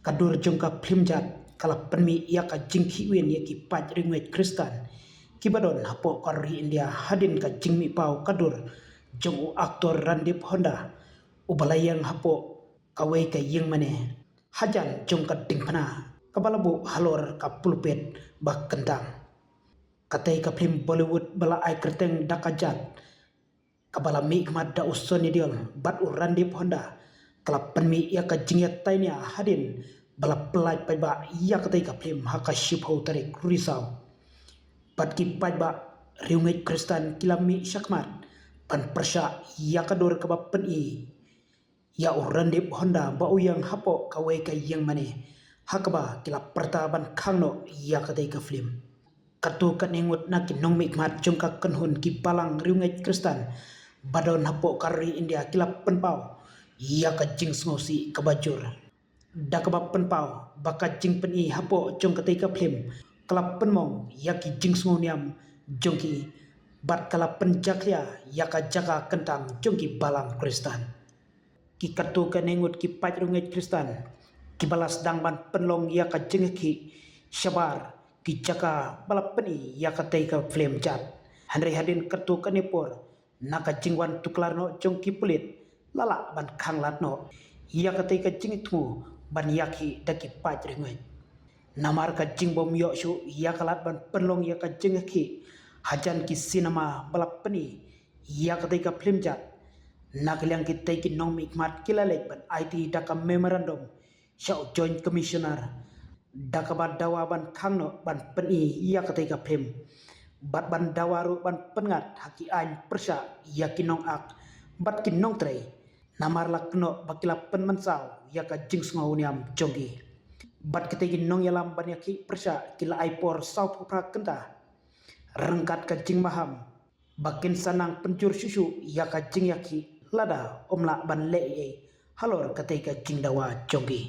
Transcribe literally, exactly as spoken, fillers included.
Ka dur jong ka phlim jat ka la pynmih ïa ka jingkhih win ïa ki paid riewngeit Khristan kiba don hapoh ka ri India hadien ka jingmihpaw ka dur jong u aktor Randeep Hooda, uba la ïeng hapoh kawei ka ïing mane hajan jong ka diengphna kaba la buh halor ka pulpit ba kyntang. Katei ka phlim Bollywood ba la ai kyrteng da ka jat, kaba la mihkhmat da u Sunny Deol bad u Randeep Hooda, ka la pynmih ïa ka jingïatainia hadien ba la pyllait paidbah ïa katei ka phlim ha ka shiphew tarik Risaw. Bad ki paidbah riewngeit Khristan ki la mih shakhmat ban pyrshah ïa ka dur kaba pyni ïa u Randeep Hooda ba u ïeng hapoh kawei ka ïing mane, ha kaba ki la pyrta ban khang noh ïa katei ka phlim. Katto katne ngut na ki nongmihkhmat jong ka kynhun ki balang riewngeit Khristan ba don hapoh ka ri India ki la pynpaw ïa ka jingsngewsih kaba jur, da kaba pynpaw ba ka jingpyni hapoh jong katei ka phlim ka la pynmong ïa ki jingsngewniam jong ki bad ka la pynjakhlia ïa ka jaka kyntang jong ki balang Khristan. Ki katto katne ngut ki paid riewngeit Khristan kiba la sdang ban pynlong ïa ka jingïakhih shabar ki jaka ba la pyni ïa katei ka phlim jat. Hynrei hadien katto katne por, na ka jingwan tuklar noh jong ki pulit, la lah ban khanglad noh ïa katei ka jingthmu ban ïakhih da ki paid riewngeit. Namar ka jingbym ïoh shuh ïa ka lad ban pynlong ïa ka jingïakhih hajan ki cinema ba la pyni ïa katei ka phlim jat, na ka liang kitei ki nongmihkhmat ki la leit ban aiti da ka memorandum sha u Joint Commissioner, da kaba dawa ban khang noh ban pyni ïa katei ka phlim bad ban dawa ruh ban pynngat ha ki aiñ pyrshah ïa ki nongak bad ki nongtrei, namar la kynnoh ba ki la pynmynsaw ïa ka jingsngewniam jong ki. Bad kitei ki nongïalam ban ïakhih pyrshah ki la ai por sawphew phra kynta ryngkat ka jingmaham ba kin sa nang pynjur shuh shuh ïa ka jingïakhih lada ym lah ban leh ei ei halor katei ka jingdawa jong ki.